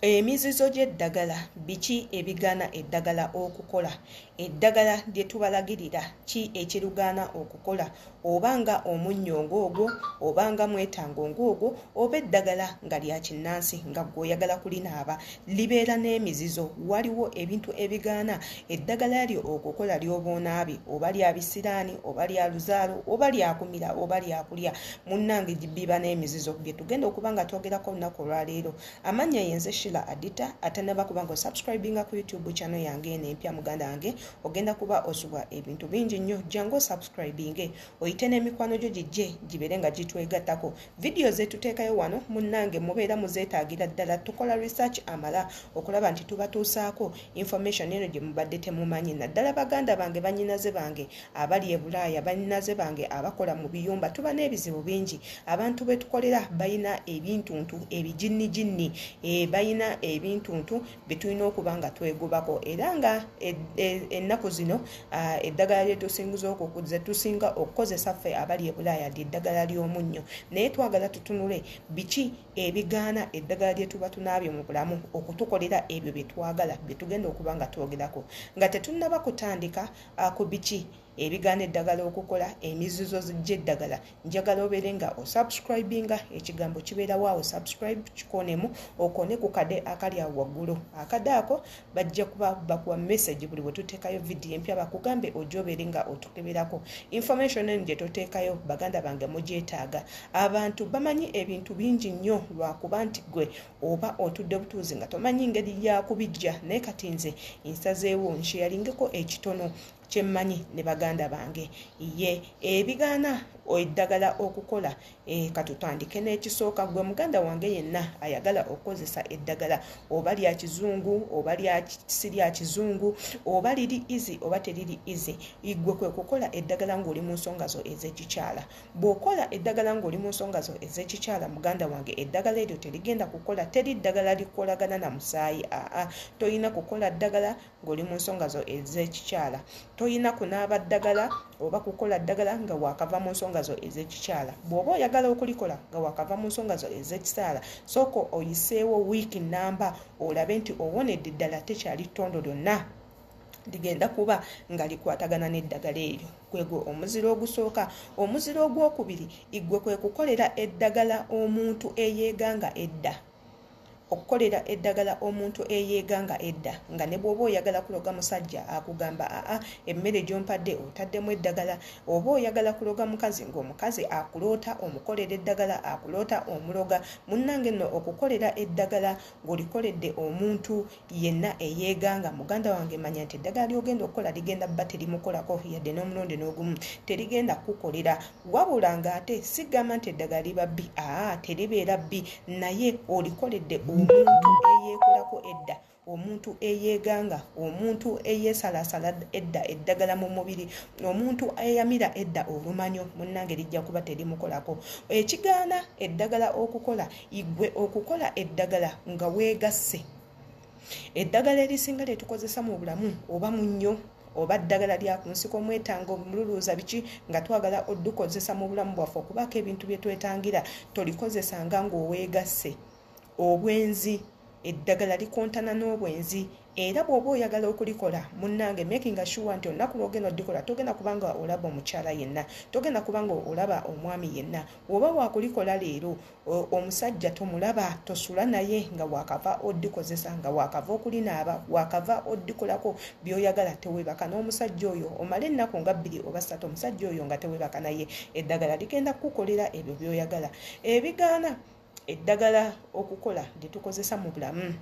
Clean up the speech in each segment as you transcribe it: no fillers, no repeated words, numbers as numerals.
Emizizo gy'eddagala, biki ebigaana eddagala okukola? Eddagala lye tubalagirira ki ekirugaana okukola? Oba nga omunnyo ng'ogwo, oba nga mwetango ng'ogwo, oba eddagala nga lya kinnansi nga ggwe oyagala kulinaaba, libeera n'emizizo. Waliwo ebintu ebigaana eddagala lyo okukola ly'oba onaabye, oba lya bisiraani, oba lya luzaalo, oba lya kumira, oba lya kulya. Munnange biba n'emizizo bye tugenda okuba nga twogerako olunaku olwaleero. Amannya yenze Shila Adita. Atannaba kuba nga osubscribinga ku YouTube channel yange eno empya, muganda wange, ogenda kuba osubwa ebintu bingi nnyo. Jangu osubscribinge, oyite n'emikwano gyo gijje gibeere nga gitwegattako. Vidiyo zetuteekayo wano, munnange, mubeera muzeetaagira ddala. Tukola research amala okulaba nti tubatuusaako information eno gye mubadde temumanyi, naddala baganda bange, bannyinaze bange abali e Bulaaya, bannyinaze bange abakola mu biyumba. Tuba n'ebizibu bingi. Abantu be tukolera balina ebintuntu ebijinnijinni, balina ebintuntu bye tulina okuba nga twegobako. Era nga ennaku zino eddagala lyetusinga okukozesa ffe abali e Bulaaya lyeddagala ly'omunnyo, naye twagala tutunule biki ebigaana eddagala lye tuba tunaabye mu bulamu okutukolera ebyo bye twagala, bye tugenda okuba nga twogerako. Nga tetunnaba kutandika ku biki ebigaana eddagala okukola, emizizo gy'eddagala, njagala obeere nga osubscribinga. Ekigambo kibeerawo awo, subscribe, kikonemu, okone ku kade akali awo waggulu. Akade ako bajja kuba bakuwa message buli bwe tuteekayo vidiyo empya, bakugambe ojja obeere nga otukeberako. Information eno gye tuteekayo, baganda bange, mugyetaaga. Abantu bamanyi ebintu bingi nnyo, lwakuba nti gwe oba otudde butuuzi nga tomanyi ngeri yakubijja. Naye kati nze nsazeewo nsheyalingeko ekitono kyemmanyi ne baganda bange. Ye ebigaana eddagala okukola, katutandike n'ekisooka. Gwe muganda wange yenna ayagala okukozesa eddagala, oba lya kizungu oba si lya kizungu, oba liri easy oba teriri easy, gwe kwe kukola eddagala ng'oli mu nsonga zo ez'ekikyala. Bw'okola eddagala ng'oli mu nsonga zo ez'ekikyala, muganda wange, eddagala eryo terigenda kukola. Teri ddagala likolagana na musaayi. Aa, toyina kukola ddagala ng'oli mu nsonga zo ez'ekikyala. Toyina kunaaba ddagala oba kukola ddagala nga wakava mu nsonga zo ez'ekikyala. Bw'oba oyagala okulikola nga wakava mu nsonga zo ez'ekikyala, sooka oyiseewo wiiki namba, olabe nti owonedde ddala, tekyali ttondo lyonna ligenda kuba nga likwatagana n'eddagala eryo. Gwegwe omuziro ogusooka. Omuziro ogwokubiri, igwe kwe kukolera eddagala omuntu eyeeganga edda. Okukolera eddagala omuntu eyeeganga edda, nga ne bw'oba oyagala kuloga musajja, akugamba, "Aa, emmere gy'ompadde otaddemu eddagala." Oba oyagala kuloga mukazi, ng'omukazi akuloota omukolera eddagala, akuloota omuloga. Munnange nno, okukolera eddagala ng'olikoledde omuntu yenna eyeeganga, muganda wange, manya nti eddagala ly'ogenda okukola ligenda bba terimukolako yadde n'omulundi n'ogumu, terigenda kukukolera. Wabula ng'ate sigamba nti eddagala liba bbi. Aa, teribeera bbi, naye olikoledde omuntu eyeekolako edda, omuntu eyeeganga, omuntu eyeesalaasala edda eddagala mu mubiri, omuntu eyamira edda olumanyo. Munnange, lijja kuba terimukolako. Ekigaana eddagala okukola, igwe okukola eddagala nga weegasse. Eddagala erisinga lye tukozesa mu bulamu, oba munnyo, oba ddagala lya ku nsiko, omwetango, omululuuza, biki, nga twagala oddukozesa mu bulamu bwaffe okubaako ebintu bye twetangira, tolikozesanga ng'oweegasse. Obwenzi, eddagala likontana n'obwenzi. Era bw'oba oyagala okulikola, munnange, making sure nti olunaku lwogenda oddikola togenda kubanga olaba omukyala yenna, togenda kubanga olaba omwami yenna. Oba wakulikola leero, omusajja tomulaba, tosula naye nga wakava oddikozesa, nga wakava okulinaaba, wakava oddikolako by'oyagala. Tewebaka n'omusajja oyo, omale ennaku nga 2 oba 3 omusajja oyo nga tewebaka naye. Eddagala ligenda kukukolera ebyo by'oyagala. Ebigaana eddagala okukola lyetukozesa mu bulamu,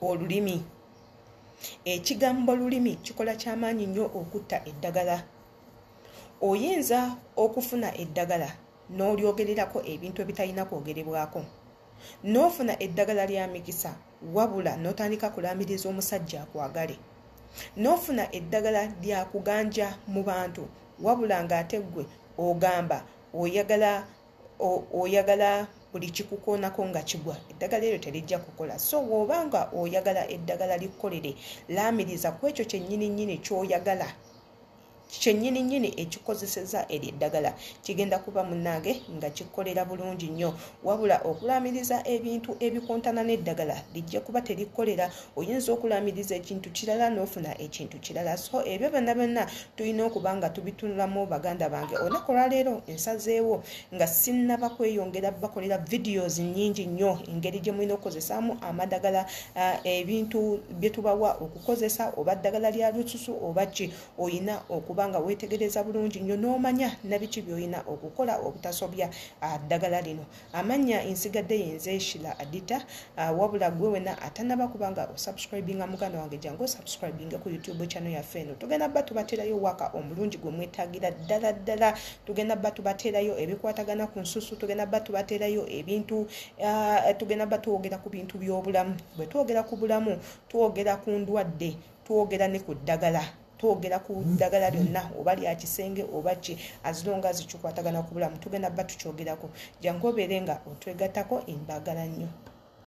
olulimi. Ekigambo lulimi kikola kyamaanyi nnyo okutta eddagala. Oyinza okufuna eddagala n'olyogererako ebintu ebitalina kwogerebwako, n'ofuna eddagala lya mikisa, wabula n'otandika kulamiriza omusajja akwagale, n'ofuna eddagala lya kuganja mu bantu, wabula ng'ate ggwe ogamba oyagala buli kikukoonako nga kigwa. Eddagala eryo terijja kukola. So bw'oba nga oyagala eddagala likkolere, laamiriza ku ekyo kyennyini nnyini ky'oyagala. Kyennyini nnyini ekikozeseza eryo eddagala kigenda kuba munnange nga kikolera bulungi nnyo. Wabula okulamiriza ebintu ebikontana n'eddagala lijja kuba terikkolera. Oyinza okulamiriza ekintu kirala n'ofuna ekintu kirala. So ebyo byonna byonna tulina okuba nga tubitunulamu, baganda bange. Olunaku olwaleero nsazeewo nga sinnaba kweyongera bakolera videos nnyingi nnyo engeri gye mulina okukozesaamu amadagala, ebintu bye tubawa okukozesa, oba ddagala lya lususu oba ki, oyina okuba nga weetegereza bulungi nnyo n'omanya nabiki by'olina okukola obutasobya ddagala lino. Amannya nsigadde yenze Shila Adita. Wabula gwe wena atannaba kuba nga osubscribinga, muganda wange, jangu osubscribinga ku YouTube channel yaffe eno. Tugenda bba tubateerayo waka omulungi gwe mwetaagira ddala ddala. Tugenda bba tubateerayo ebikwatagana ku nsusu, tugenda bba tubateerayo ebintu, tugenda bba twogera ku bintu by'obulamu. Bwe twogera ku bulamu, twogera ku ndwadde, twogera ne ku ddagala, twogera ku ddagala lyonna, oba lya kisenge oba ki, as long as kikwatagana ku bulamu, tugenda bba tukyogerako. Jangu obeere nga otwegattako. Embaagala nnyo.